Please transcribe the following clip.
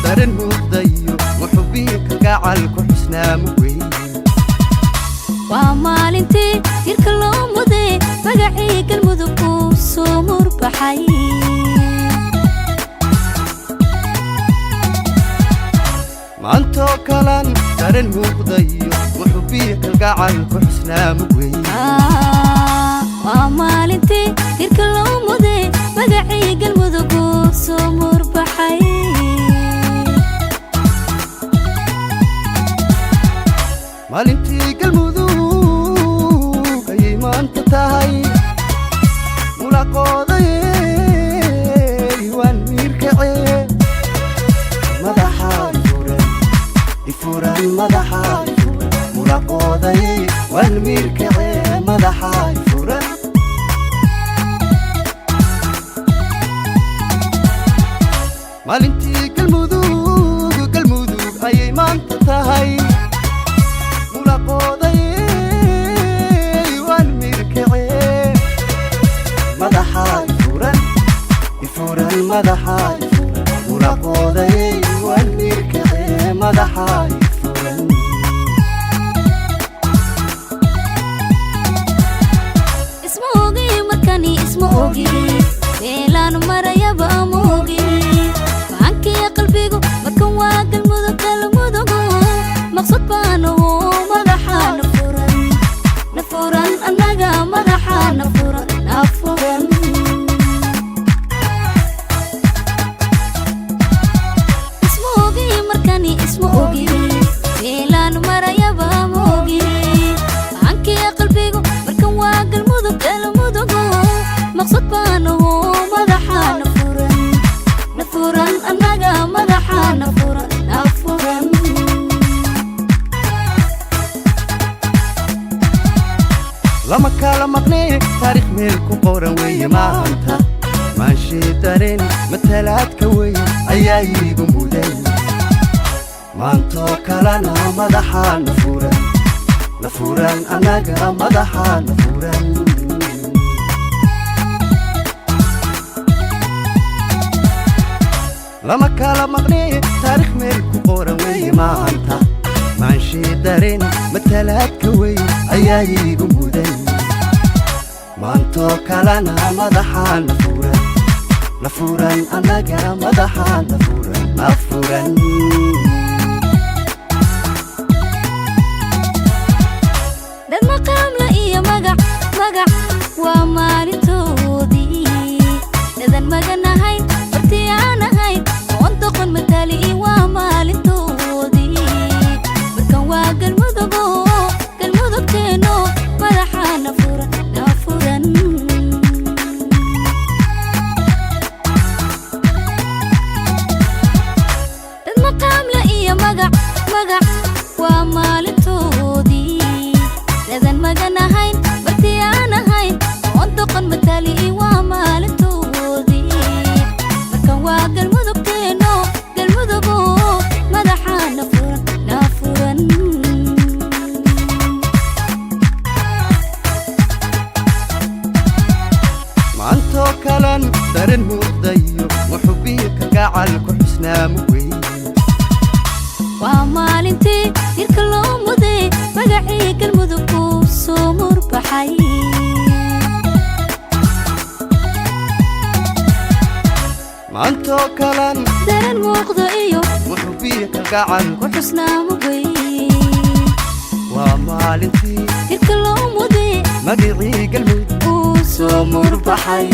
Dareen muuqdayo muxubiyo kalgacal ku xusnaa mugweyn. Waa maalintii tirka loo muday, magacii Galmudug uu soo murbaxay. Maantoo kalan dareen muuqdayo muxubiyo kalgacal ku xusnaa mugweyn. Waa maalintii tirka loo muday, magacii Galmudug uu soo murbaxay. Maalintii Galmudug ayay maanta tahay, mulaqooday waan miirkacee. Madaxaa ifuran, ifuran, madaxaa ifuran, mulaqooday waan miirkacee, madaxaa ifuran. Maalintii Galmudug, Galmudug ayay maanta tahay, mulaqooday waan miirkacee, madaxaa ifuran, ifuran, madaxaa ifuran, mulaqooday waan miirkacee, madaxaa ifuran. Isma ogi markani, isma ogi, meelaan marayaba ma ogi. Macankiya qalbigu markan waa Galmudug, Galmudugu maqsad baanu, madaxaa na furan, na furan, annaga madaxaa na furan, na furan. Isma ogi markani, isma ogi, meelaan marayaba ma ogi. Macankiya qalbigu markan waa Galmudug, Galmudugu maqsad baanu, madaxaa na furan, na furan, annaga madaxaa na furan, na furan. Lama kala maqnee, taariikh meel ku qoran weeye maanta. Maanshii dareen matalaadka weyn ayaa iigu mudan. Maantoo kalena madaxaa na furan, na furan, annaga madaxaa na furan. Lama kala maqnee, taariikh meel ku qoran weeye maanta. Maanshii dareen matalaadka weyn ayaa iigu mudan. Maantoo kalena madaxaa na furan, na furan, annaga madaxaa na furan, na furan. Dad maqaamla iyo magac, magac, waa maalintoodii. Dadan magan ahayn, barti aan ahayn, oon doqon matali, waa maalintoodii. Markan waa Galmudugo, Galmudugteeno, madaxaa na furan, na furan. Dad maqaamla iyo magac, magac, waa maalintoodii. Dadan magan ahayn, barti aan ahayn, oon doqon matali, waa maalintoodii. Markan waa Galmudugteeno, Galmudugo, madaxaa na furan, na furan. Maantoo kalan dareen muuqdayo muxubiyo kalgacal ku xusnaa mugweyn. Waa maalintii tirka loo muday, magacii Galmudug uu soo murbaxay. Maantoo kalan dareen muuqdo iyo muxubiyo kalgacal ku xusnaa mugweyn. Waa maalintii tirka loo muday, magicii Galmudug uu soo murbaxay.